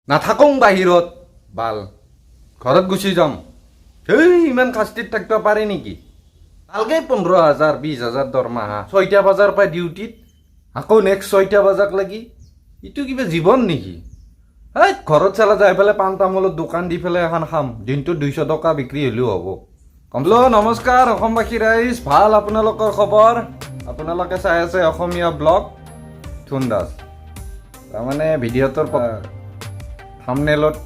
নাথাকোং বাহিৰত, বাল ঘৰত গুচি যাম। হেই, ইমান শাস্তিত থাকিব পাৰে নেকি? ভালকে 15,000, 20,000 দৰমহা, 6টা বজাৰ পৰা ডিউটিত, আকৌ নেক্সট 6টা বজাক লাগি। ইটো কিবা জীৱন নেকি? হেই, ঘৰত চালা যাই পেলাই পাণ তামোলৰ দোকান দি পেলাই এখন খাম, দিনটোত 200 টকা বিক্ৰী হ'লেও হ'ব। হেল্ল', নমস্কাৰ অসমবাসী ৰাইজ, ভাল আপোনালোকৰ খবৰ? আপোনালোকে চাই আছে অসমীয়া ব্লগ থুন দাস। তাৰমানে ভিডিঅ'টোৰ থামনেলত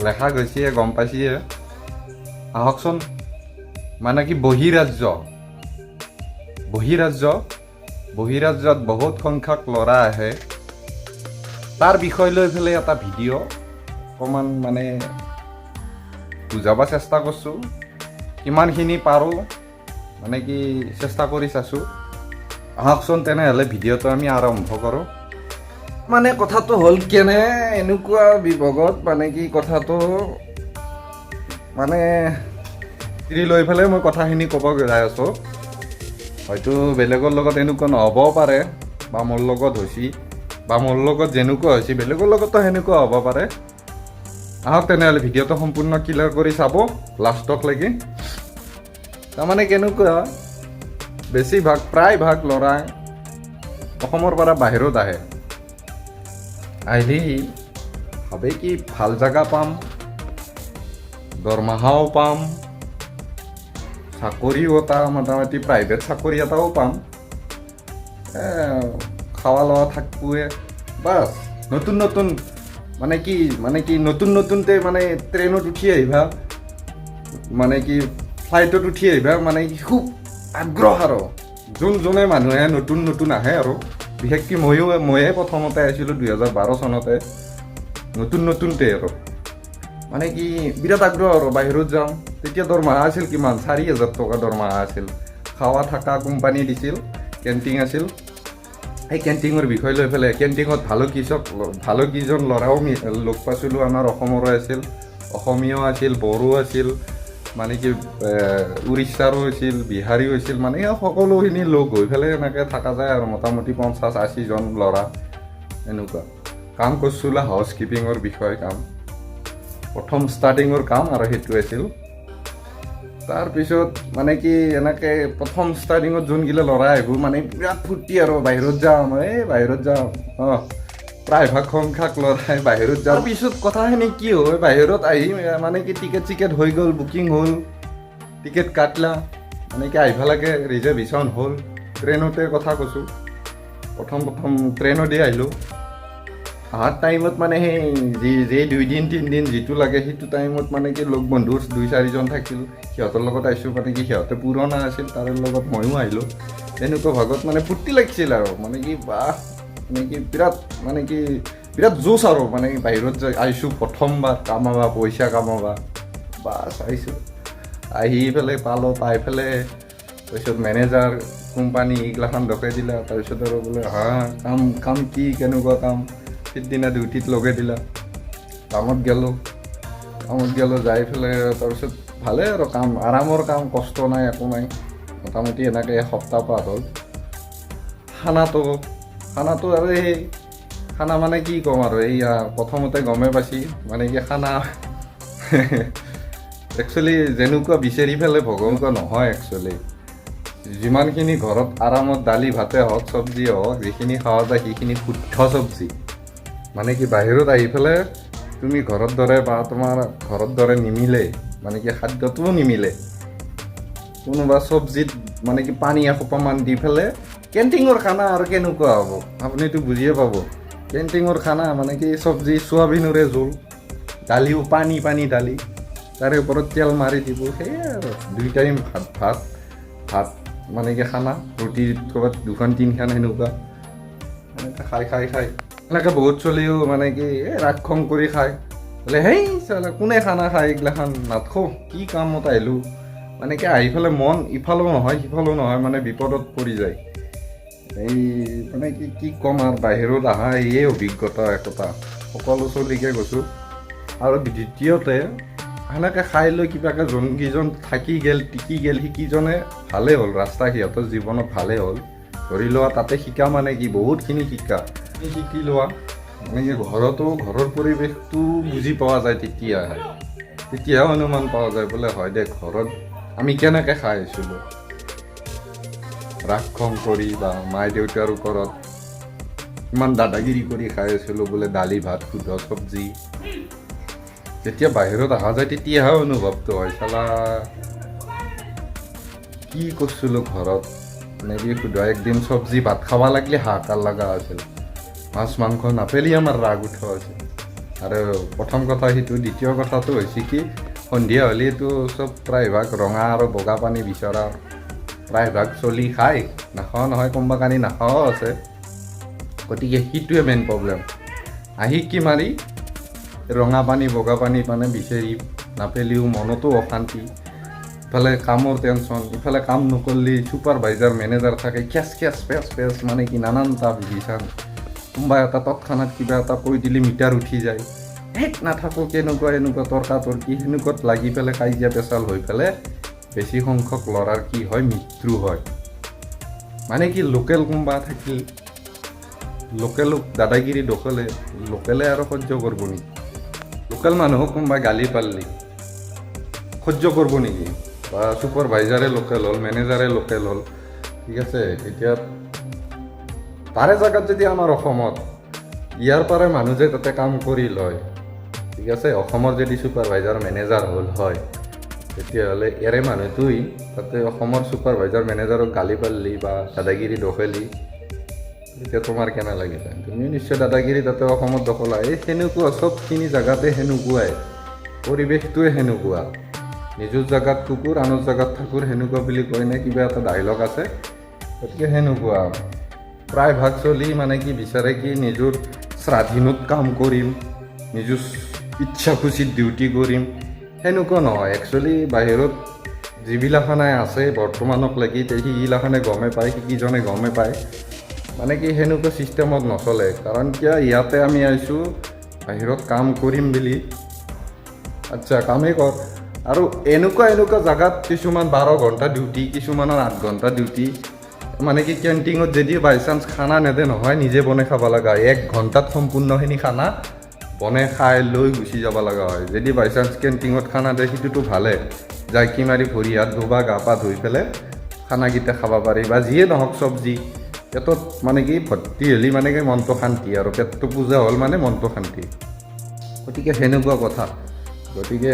লেখা গৈছে, গম পাইছে। আহকচোন, মানে কি বহিৰাজ্য বহিৰাজ্যত বহুত সংখ্যক ল'ৰা আহে, তাৰ বিষয় লৈ পেলাই এটা ভিডিঅ' অকণমান মানে বুজাব চেষ্টা কৰিছোঁ। কিমানখিনি পাৰোঁ মানে কি চেষ্টা কৰি চাইছোঁ। আহকচোন তেনেহ'লে ভিডিঅ'টো আমি আৰম্ভ কৰোঁ। মানে কথাটো হ'ল কেনে, এনেকুৱা বিভাগত মানে কি কথাটো মানে এৰি লৈ পেলাই মই কথাখিনি ক'ব যাই আছোঁ। হয়তো বেলেগৰ লগত এনেকুৱা নহ'বও পাৰে, বা মোৰ লগত হৈছে, বা মোৰ লগত যেনেকুৱা হৈছে বেলেগৰ লগতো সেনেকুৱা হ'ব পাৰে। আহক তেনেহ'লে ভিডিঅ'টো সম্পূৰ্ণ ক্লিয়াৰ কৰি চাব লাষ্টক লাগি। তাৰমানে কেনেকুৱা, বেছিভাগ প্ৰায়ভাগ ল'ৰাই অসমৰ পৰা বাহিৰত আহে। আহিলি ভাবে কি ভাল জেগা পাম, দৰমহাও পাম, চাকৰিও এটা মোটামুটি প্ৰাইভেট চাকৰি এটাও পাম, খোৱা লোৱা থাকবোৱে, বাছ। নতুন নতুন মানে কি নতুন নতুনতে মানে ট্ৰেইনত উঠি আহিবা, মানে কি ফ্লাইটত উঠি আহিবা, মানে কি খুব আগ্ৰহ আৰু যোন যোনে মানুহে নতুন নতুন আহে আৰু বিশেষকৈ ময়ে প্ৰথমতে আহিছিলোঁ 2012 চনতে। নতুন নতুনতে আৰু মানে কি বিৰাট আগ্ৰহ আৰু বাহিৰত যাওঁ। তেতিয়া দৰমহা আছিল কিমান? 4000 টকা দৰমহা আছিল। খোৱা থকা কোম্পানী দিছিল, কেণ্টিন আছিল। সেই কেণ্টিঙৰ বিষয় লৈ পেলাই কেণ্টিঙত ভালো কেইজন ল'ৰাও লগ পাইছিলোঁ। আমাৰ অসমৰো আছিল, অসমীয়াও আছিল, বড়ো আছিল, মানে কি উৰিষ্যাৰো আছিল, বিহাৰীও আছিল। মানে এই সকলোখিনি লগ হৈ পেলাই এনেকৈ থকা যায় আৰু মোটামুটি 50-80জন ল'ৰা এনেকুৱা কাম কৰিছিলোঁ। হাউচ কিপিঙৰ বিষয়ে কাম, প্ৰথম ষ্টাৰ্টিঙৰ কাম আৰু সেইটো আছিল। তাৰপিছত মানে কি এনেকৈ প্ৰথম ষ্টাৰ্টিঙত যোনগিলা ল'ৰা আহিব, মানে বিৰাট ফূৰ্তি আৰু বাহিৰত যাম, এই বাহিৰত যাম। অঁ, প্ৰায়ভাগ সংখ্যক ল'ৰাই বাহিৰত যাম। তাৰপিছত কথাখিনি কি হয়, বাহিৰত আহি মানে কি টিকেট চিকেট হৈ গ'ল, বুকিং হ'ল, টিকেট কাটলা, মানে কি আহিব লাগে, ৰিজাৰ্ভেশ্যন হ'ল। ট্ৰেইনতে কথা কৈছোঁ, প্ৰথম প্ৰথম ট্ৰেইনতে আহিলোঁ। অহাৰ টাইমত মানে সেই যি যি 2 দিন 3 দিন যিটো লাগে, সেইটো টাইমত মানে কি লগ বন্ধু দুই চাৰিজন থাকিল, সিহঁতৰ লগত আহিছোঁ। মানে কি সিহঁতে পুৰণা আছিল, তাৰে লগত ময়ো আহিলোঁ। তেনেকুৱা ভাগত মানে ফূৰ্তি লাগিছিল আৰু মানে কি বাহ, মানে কি বিৰাট মানে কি বিৰাট জোচ আৰু মানে কি বাহিৰত যাই আহিছোঁ প্ৰথমবাৰ, কামাবা পইচা কামাবা, বাছ আহিছোঁ। আহি পেলাই পালোঁ, পাই পেলাই তাৰপিছত মেনেজাৰ কোম্পানী এইগিলাখন ডকাই দিলা। তাৰপিছত আৰু বোলে হা কাম কাম কি কেনেকুৱা কাম, সিদিনা ডিউটিত লগাই দিলা। কামত গ'লোঁ যাই পেলাই তাৰপিছত ভালেই আৰু কাম, আৰামৰ কাম, কষ্ট নাই, একো নাই। মোটামুটি এনেকৈ এসপ্তাহ পাৰ হ'ল। খানাটো আৰু সেই খানা মানে কি ক'ম আৰু, এইয়া প্ৰথমতে গমেই পাইছি মানে কি খানা একচুৱেলি যেনেকুৱা বিচাৰি পেলাই ভগৱান নহয়। একচুৱেলি যিমানখিনি ঘৰত আৰামত দালি ভাতে হওক, চব্জিয়ে হওক, যিখিনি খোৱা যায় সেইখিনি শুদ্ধ চব্জি। মানে কি বাহিৰত আহি পেলাই তুমি ঘৰৰ দৰে বা তোমাৰ ঘৰৰ দৰে নিমিলে, মানে কি খাদ্যটোও নিমিলে। কোনোবা চব্জিত মানে কি পানী এসোপামান দি পেলাই। কেণ্টিঙৰ খানা আৰু কেনেকুৱা হ'ব আপুনিতো বুজিয়ে পাব। কেণ্টিঙৰ খানা মানে কি চব্জি চোৱাবিনৰে জোল, দালিও পানী পানী দালি, তাৰে ওপৰত তেল মাৰি দিব, সেয়াই আৰু। দুই টাইম ভাত ভাত ভাত মানে কি খানা, ৰুটি ক'ৰবাত দুখন তিনিখন সেনেকুৱা। এনেকৈ খাই খাই খাই এনেকৈ বহুত চলিও মানে কি এই ৰাগ খং কৰি খায় বোলে, হেই চালা কোনে খানা খায় এইগিলাখান, নাথখো, কি কামত আহিলোঁ। মানে কি আহি পেলাই মন ইফালেও নহয় সিফালেও নহয়, মানে বিপদত পৰি যায়। এই মানে কি কি ক'ম আৰু, বাহিৰত অহা এই অভিজ্ঞতা একোটা সকলো চলিকে গৈছোঁ। আৰু দ্বিতীয়তে সেনেকৈ খাই লৈ কিবাকে যোনকেইজন থাকি গ'ল, টিকি গ'ল, সেইকেইজনে ভালেই হ'ল, ৰাস্তা সিহঁতৰ জীৱনত ভালেই হ'ল। ধৰি লোৱা তাতে শিকা মানে কি বহুতখিনি শিকা, শিকি লোৱা। মানে কি ঘৰতো ঘৰৰ পৰিৱেশটো বুজি পোৱা যায় তেতিয়াহে, তেতিয়াও অনুমান পোৱা যায় বোলে হয় দে, ঘৰত আমি কেনেকৈ খাই আছিলোঁ, ৰাগ খং কৰি বা মাই দেউতাৰ ওপৰত ইমান দাদাগিৰি কৰি খাই আছিলোঁ বোলে দালি ভাত শুদ্ধ চব্জি। যেতিয়া বাহিৰত অহা যায় তেতিয়াহে অনুভৱটো হয়, চালা কি কৰিছিলোঁ ঘৰত। মানে কি শুদ্ধ একদিন চব্জি ভাত খাব লাগিলে হাহাকাৰ লগা আছিল, মাছ মাংস নাপেলি আমাৰ ৰাগ উঠোৱা আছিল। আৰু প্ৰথম কথা সেইটো, দ্বিতীয় কথাটো হৈছে কি সন্ধিয়া হ'লেতো চব প্ৰায়ভাগ ৰঙা আৰু বগা পানী বিচৰা প্ৰায়ভাগ চলি খায়, নাখাওঁ নহয়, কোনোবা কানি নাখাৱাও আছে। গতিকে সেইটোৱে মেইন প্ৰব্লেম। আহি কি মাৰি ৰঙা পানী বগা পানী মানে বিচাৰি নাপেলিও মনতো অশান্তি, ইফালে কামৰ টেনশ্যন, ইফালে কাম নকৰিলে ছুপাৰভাইজাৰ মেনেজাৰ থাকে, খেচ খেচ পেচ পেচ, মানে কি নানানটা বিধিচান। কোনোবা এটা তৎক্ষণাত কিবা এটা কৈ দিলে মিটাৰ উঠি যায়, হেইত নাথাকোঁ কেনেকুৱা এনেকুৱা তৰ্কা তৰ্কি সেনেকুৱাত লাগি পেলাই কাজিয়া পেচাল হৈ পেলাই বেছি সংখ্যক ল'ৰাৰ কি হয়, মৃত্যু হয়। মানে কি লোকেল কোনোবা থাকিল, লোকেলক দাদাগিৰি দখলে লোকেলে আৰু সহ্য কৰিব নেকি? লোকেল মানুহক কোনোবাই গালি পাৰিলি সহ্য কৰিব নেকি? বা ছুপাৰভাইজাৰে লোকেল হ'ল, মেনেজাৰে লোকেল হ'ল, ঠিক আছে। এতিয়া তাৰে জেগাত যদি আমাৰ অসমত ইয়াৰ পৰাই মানুহ যে তাতে কাম কৰি লয়, ঠিক আছে, অসমৰ যদি ছুপাৰভাইজাৰ মেনেজাৰ হ'ল হয়, তেতিয়াহ'লে ইয়াৰে মানুহটোই তাতে অসমৰ ছুপাৰভাইজাৰ মেনেজাৰক গালি পাৰিলি বা দাদাগিৰি দখেলি, তেতিয়া তোমাৰ কেনে লাগিলে? তুমিও নিশ্চয় দাদাগিৰি তাতে অসমত দখলা। এই সেনেকুৱা চবখিনি জেগাতে সেনেকুৱাই, পৰিৱেশটোৱে সেনেকুৱা। নিজৰ জেগাত কুকুৰ, আনৰ জেগাত ঠাকুৰ, সেনেকুৱা বুলি কয় নে কিবা এটা ডাইলগ আছে। গতিকে সেনেকুৱা প্ৰায়ভাগ চলি মানে কি বিচাৰে কি নিজৰ স্বাধীনত কাম কৰিম, নিজৰ ইচ্ছা খুচিত ডিউটি কৰিম, সেনেকুৱা নহয়। একচুৱেলি বাহিৰত যিবিলাখানে আছে বৰ্তমানক লাগি, সেইগিলাখানে গমে পায়, সেইকেইজনে গমে পায়, মানে কি সেনেকুৱা ছিষ্টেমত নচলে। কাৰণ কিয়, ইয়াতে আমি আহিছোঁ বাহিৰত কাম কৰিম বুলি, আচ্ছা কামেই কৰ। আৰু এনেকুৱা এনেকুৱা জেগাত কিছুমান 12 ঘণ্টা ডিউটি, কিছুমানৰ 8 ঘণ্টা ডিউটি। মানে কি কেণ্টিঙত যদি বাই চান্স খানা নেদে নহয়, নিজে বনাই খাব লগা হয়। 1 ঘণ্টাত সম্পূৰ্ণখিনি খানা বনাই খাই লৈ গুচি যাব লগা হয়। যদি বাই চান্স কেণ্টিঙত খানা দিয়ে সেইটোতো ভালে, যাই কি মাৰি ভৰি হাত ধুবা, গা পা ধুই পেলাই খানাকেইটা খাব পাৰি, বা যিয়ে নহওক চব্জি পেটত মানে কি ভৰ্তি হ'লে মানে কি মনটো শান্তি, আৰু পেটটো পূজা হ'ল মানে মনটো শান্তি। গতিকে সেনেকুৱা কথা। গতিকে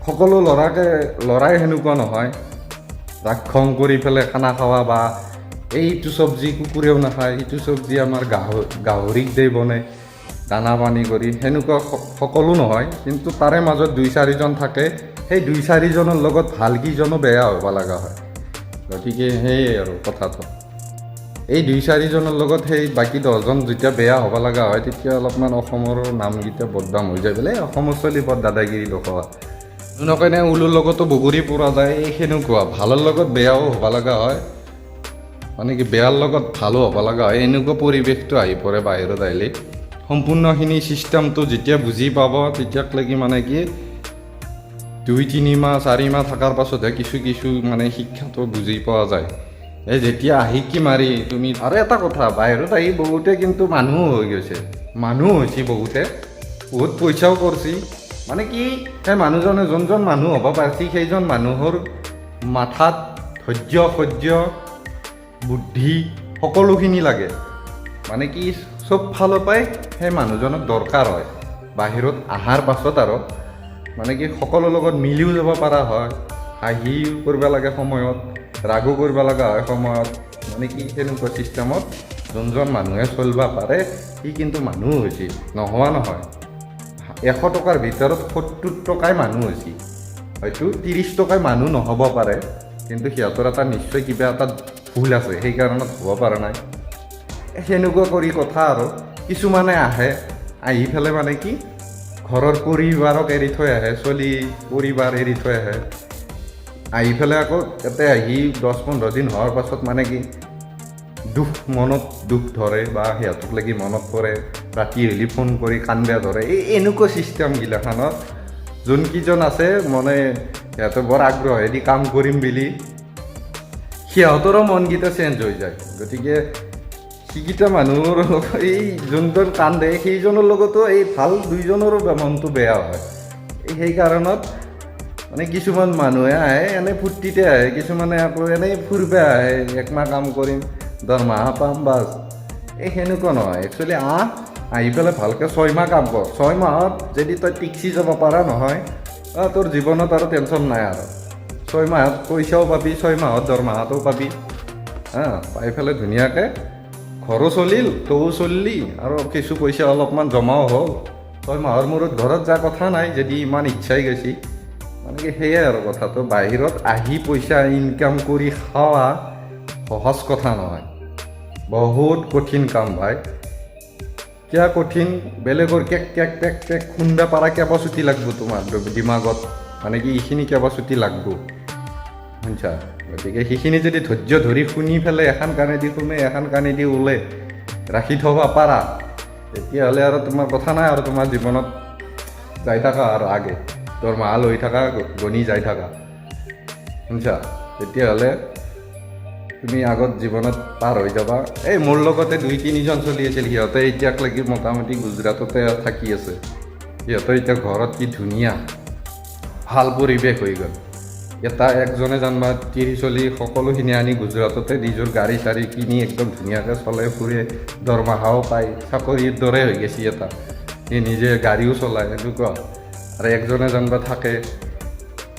সকলো ল'ৰাই সেনেকুৱা নহয়, ৰাগ খং কৰি পেলাই খানা খোৱা বা এইটো চব্জি কুকুৰেও নাখায়, এইটো চব্জি আমাৰ গাহৰিক দি বনে দানা পানী কৰি, সেনেকুৱা সকলো নহয়। কিন্তু তাৰে মাজত দুই চাৰিজন থাকে, সেই দুই চাৰিজনৰ লগত ভালকেইজনো বেয়া হ'ব লগা হয়। গতিকে সেয়ে আৰু কথাটো, এই দুই চাৰিজনৰ লগত সেই বাকী 10জন যেতিয়া বেয়া হ'ব লগা হয়, তেতিয়া অলপমান অসমৰ নামকেইটা বদনাম হৈ যায়, বোলে অসমৰ চলি বৰ দাদাগিৰি দেখুওৱা নকয় নে, উলুৰ লগতো বগৰী পৰা যায়। এই সেনেকুৱা ভালৰ লগত বেয়াও হ'ব লগা হয়, মানে কি বেয়াৰ লগত ভালো হ'ব লগা হয়। এনেকুৱা পৰিৱেশটো আহি পৰে বাহিৰত আহিলে। সম্পূৰ্ণখিনি ছিষ্টেমটো যেতিয়া বুজি পাব, তেতিয়াকলৈকে মানে কি 2-3 মাহ 4 মাহ থকাৰ পাছতহে কিছু কিছু মানে শিক্ষাটো বুজি পোৱা যায়। এই যেতিয়া আহি কি মাৰি তুমি, আৰু এটা কথা, বাহিৰত আহি বহুতে কিন্তু মানুহ হৈ গৈছে, মানুহ হৈছে বহুতে, বহুত পইচাও কৰিছে। মানে কি সেই মানুহজনে যোনজন মানুহ হ'ব পাৰিছে, সেইজন মানুহৰ মাথাত ধৈৰ্য সহ্য বুদ্ধি সকলোখিনি লাগে। মানে কি চব ফালৰ পৰাই সেই মানুহজনক দৰকাৰ হয় বাহিৰত অহাৰ পাছত। আৰু মানে কি সকলোৰ লগত মিলিও যাব পৰা হয়, হাঁহিও কৰিব লাগে সময়ত, ৰাগো কৰিব লগা হয় সময়ত। মানে কি সেনেকুৱা ছিষ্টেমত যোনজন মানুহে চলিব পাৰে, সি কিন্তু মানুহ হৈছে, নোহোৱা নহয়। 100 টকাৰ ভিতৰত 70 টকাই মানুহ হৈছে, হয়তো 30 টকাই মানুহ নহ'ব পাৰে, কিন্তু সিহঁতৰ এটা নিশ্চয় কিবা এটা ভুল আছে, সেই কাৰণত হ'ব পৰা নাই। সেনেকুৱা কৰি কথা। আৰু কিছুমানে আহে, আহি পেলাই মানে কি ঘৰৰ পৰিবাৰক এৰি থৈ আহে, চলি পৰিবাৰ এৰি থৈ আহে। আহি পেলাই আকৌ ইয়াতে আহি 10-15 দিন হোৱাৰ পাছত মানে কি দুখ, মনত দুখ ধৰে বা সিহঁতক লাগি মনত পৰে, ৰাতি হ'লি ফোন কৰি কান্দা ধৰে। এই এনেকুৱা ছিষ্টেমগিলাখানত যোনকেইজন আছে, মানে সিহঁতে বৰ আগ্ৰহেদি কাম কৰিম বুলি, সিহঁতৰো মনকেইটা চেঞ্জ হৈ যায়। গতিকে সেইকেইটা মানুহৰ এই যোনজন কান্দে সেইজনৰ লগতো এই ভাল দুইজনৰো মনটো বেয়া হয়। এই সেই কাৰণত মানে কিছুমান মানুহে আহে এনেই ফূৰ্তিতে আহে, কিছুমানে আকৌ এনেই ফুৰিব আহে, একমাহ কাম কৰিম, দৰমহা পাম, বাছ। এই সেনেকুৱা নহয়। একচুৱেলি আহ, আহি পেলাই ভালকৈ 6 মাহ কাম কৰ। 6 মাহত যদি তই টিকচি যাব পাৰা নহয়, তোৰ জীৱনত আৰু টেনশ্যন নাই আৰু। 6 মাহত পইচাও পাবি, 6 মাহত দৰমহাটোও পাবি। হা, পাই পেলাই ধুনীয়াকৈ ঘৰো চলিল, তয়ো চলিলি আৰু কিছু পইচা অলপমান জমাও হ'ল। 6 মাহৰ মূৰত ঘৰত যা, কথা নাই, যদি ইমান ইচ্ছাই গৈছি। মানে কি, সেয়াই আৰু কথাটো। বাহিৰত আহি পইচা ইনকাম কৰি খোৱা সহজ কথা নহয়, বহুত কঠিন কাম ভাই। কিয় কঠিন? বেলেগৰ কেক কেক পেক পেক খুন্দা পাৰা কেপাচিটি লাগব তোমাৰ দিমাগত, মানে কি এইখিনি কেপাচিটি লাগব, শুনছা? গতিকে সেইখিনি যদি ধৈৰ্য ধৰি শুনি পেলাই এখন কাণেদি শুনে, এখন কাণেদি ওলে ৰাখি থ'ব পাৰা, তেতিয়াহ'লে আৰু তোমাৰ কথা নাই আৰু। তোমাৰ জীৱনত যাই থাকা আৰু আগে দৰমহা লৈ থাকা, গণি যাই থাকা, শুনছা? তেতিয়াহ'লে তুমি আগত জীৱনত পাৰ হৈ যাবা। এই মোৰ লগতে দুই তিনিজন চলি আছিল, সিহঁতে এতিয়াক লাগি মোটামুটি গুজৰাটতে থাকি আছে। সিহঁতৰ এতিয়া ঘৰত কি ধুনীয়া ভাল পৰিৱেশ হৈ গ'ল। এটা একজনে জানবা 30 চলি সকলোখিনি আনি গুজৰাটতে নিজৰ গাড়ী চাড়ী কিনি একদম ধুনীয়াকৈ চলে ফুৰে, দৰমহাও পায়, চাকৰিৰ দৰে হৈ গৈছে এটা। সি নিজে গাড়ীও চলায়, এনেকুৱা। আৰু একজনে জানবা থাকে,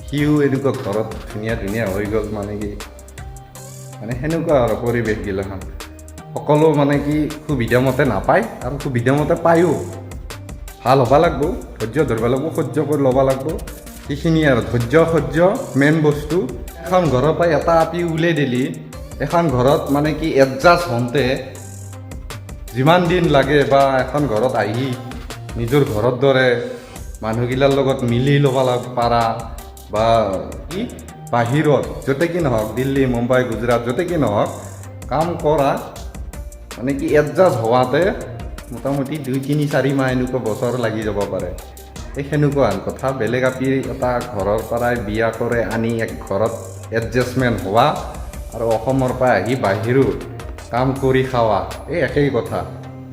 সিও এনেকুৱা ঘৰত ধুনীয়া ধুনীয়া হৈ গ'ল। মানে কি, মানে সেনেকুৱা আৰু পৰিৱেশগিলাখন সকলো মানে কি সুবিধা মতে নাপায় আৰু সুবিধা মতে পায়ো। ভাল হ'ব লাগব, ধৈৰ্য ধৰিব লাগব, সহ্য কৰি ল'ব লাগব, সেইখিনি আৰু। ধৈৰ্য, সহ্য মেইন বস্তু। এখন ঘৰৰ পৰা এটা আপি উলিয়াই দিলি, এখন ঘৰত মানে কি এডজাষ্ট হওঁতে যিমান দিন লাগে বা এখন ঘৰত আহি নিজৰ ঘৰৰ দৰে মানুহগিলাৰ লগত মিলি ল'ব পাৰা বা কি বাহিৰত য'তে কি নহওক, দিল্লী, মুম্বাই, গুজৰাট য'তে কি নহওক, কাম কৰা মানে কি এডজাষ্ট হোৱাতে মোটামুটি 2, 3, 4 মাহ, এনেকুৱা বছৰ লাগি যাব পাৰে। এই সেনেকুৱা আন কথা। বেলেগ আপি এটা ঘৰৰ পৰাই বিয়া কৰে আনি এক ঘৰত এডজাষ্টমেণ্ট হোৱা আৰু অসমৰ পৰা আহি বাহিৰত কাম কৰি খাৱা, এই একেই কথা,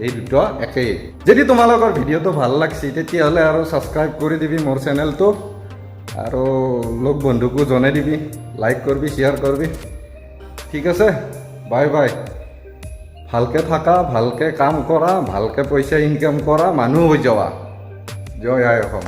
এই দুটা একেই। যদি তোমালোকৰ ভিডিঅ'টো ভাল লাগছি, তেতিয়াহ'লে আৰু ছাবস্ক্ৰাইব কৰি দিবি মোৰ চেনেলটো আৰু লগ বন্ধুকো জনাই দিবি, লাইক কৰিবি, শ্বেয়াৰ কৰিবি। ঠিক আছে, বাই বাই। ভালকে থাকা, ভালকে কাম কৰা, ভালকে পইচা ইনকাম কৰা, মানুহ হৈ যোৱা। জয় আই অসম।